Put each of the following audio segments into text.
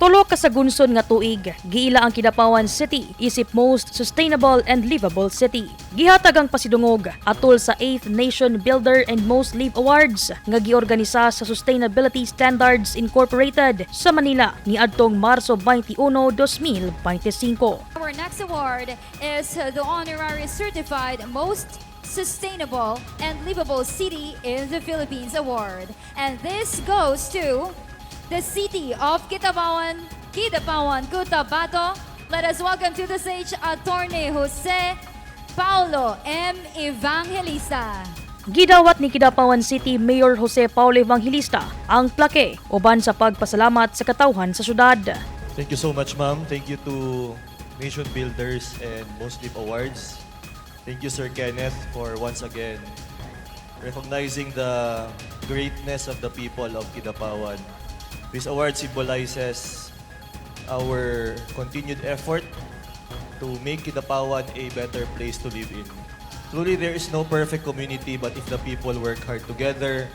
Tulo ka sagunson nga tuig, giila ang Kidapawan City isip most sustainable and livable city. Gihatag ang pasidungog atol sa 8th Nation Builder and Most Live Awards nga giorganisa sa Sustainability Standards Incorporated sa Manila niadtong Marso 21, 2025. Our next award is the Honorary Certified Most Sustainable and Livable City in the Philippines Award. And this goes to the City of Kidapawan, Kidapawan, Cotabato. Let us welcome to the stage Attorney Jose Paulo M. Evangelista. Gidawat ni Kidapawan City Mayor Jose Paulo Evangelista ang plaque uban sa pagpasalamat sa katawhan sa syudad. Thank you so much, ma'am. Thank you to Nation Builders and Most Live Awards. Thank you, Sir Kenneth, for once again recognizing the greatness of the people of Kidapawan. This award symbolizes our continued effort to make Kidapawan a better place to live in. Truly, there is no perfect community, but if the people work hard together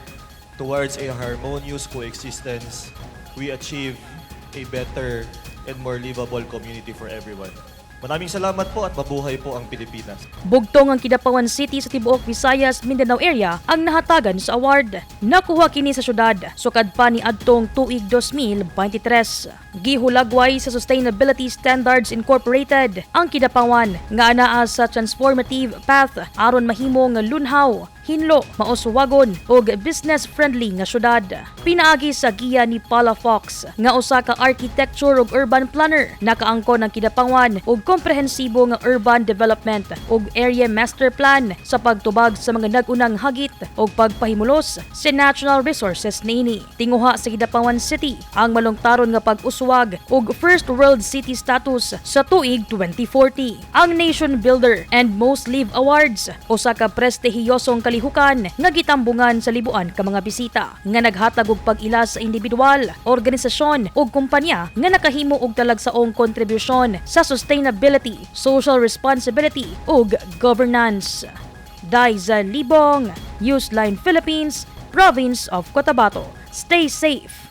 towards a harmonious coexistence, we achieve a better and more livable community for everyone. Maraming salamat po at mabuhay po ang Pilipinas. Bugtong ang Kidapawan City sa tibuok Visayas, Mindanao area ang nahatagan sa award. Nakuha kini sa syudad sukad pa ni adtong tuig 2023. Gihulagway sa Sustainability Standards Incorporated ang Kidapawan nga anaa sa transformative path aron mahimo nga lunhaw, hinlo, mauswagon ug business-friendly nga syudad. Pinaagi sa giya ni Paula Fox nga usa ka architecture ug urban planner, nakaangkon ang Kidapawan og komprehensibo nga urban development ug area master plan sa pagtubag sa mga nag-unang hagit ug pagpahimulos sa natural resources niini. Tinguha sa Kidapawan City ang malungtaron nga pag-uswag ug first world city status sa tuig 2040. Ang Nation Builder and Most Live Awards usa ka prestihiyosong kalihukan nga gitambungan sa libuan ka mga bisita nga naghatag og pag-ila sa individual, organisasyon ug kumpanya nga nakahimo og talagsaong kontribusyon sa sustainability, social responsibility ug governance. Daiza Libong, Newsline Philippines, Province of Cotabato. Stay safe.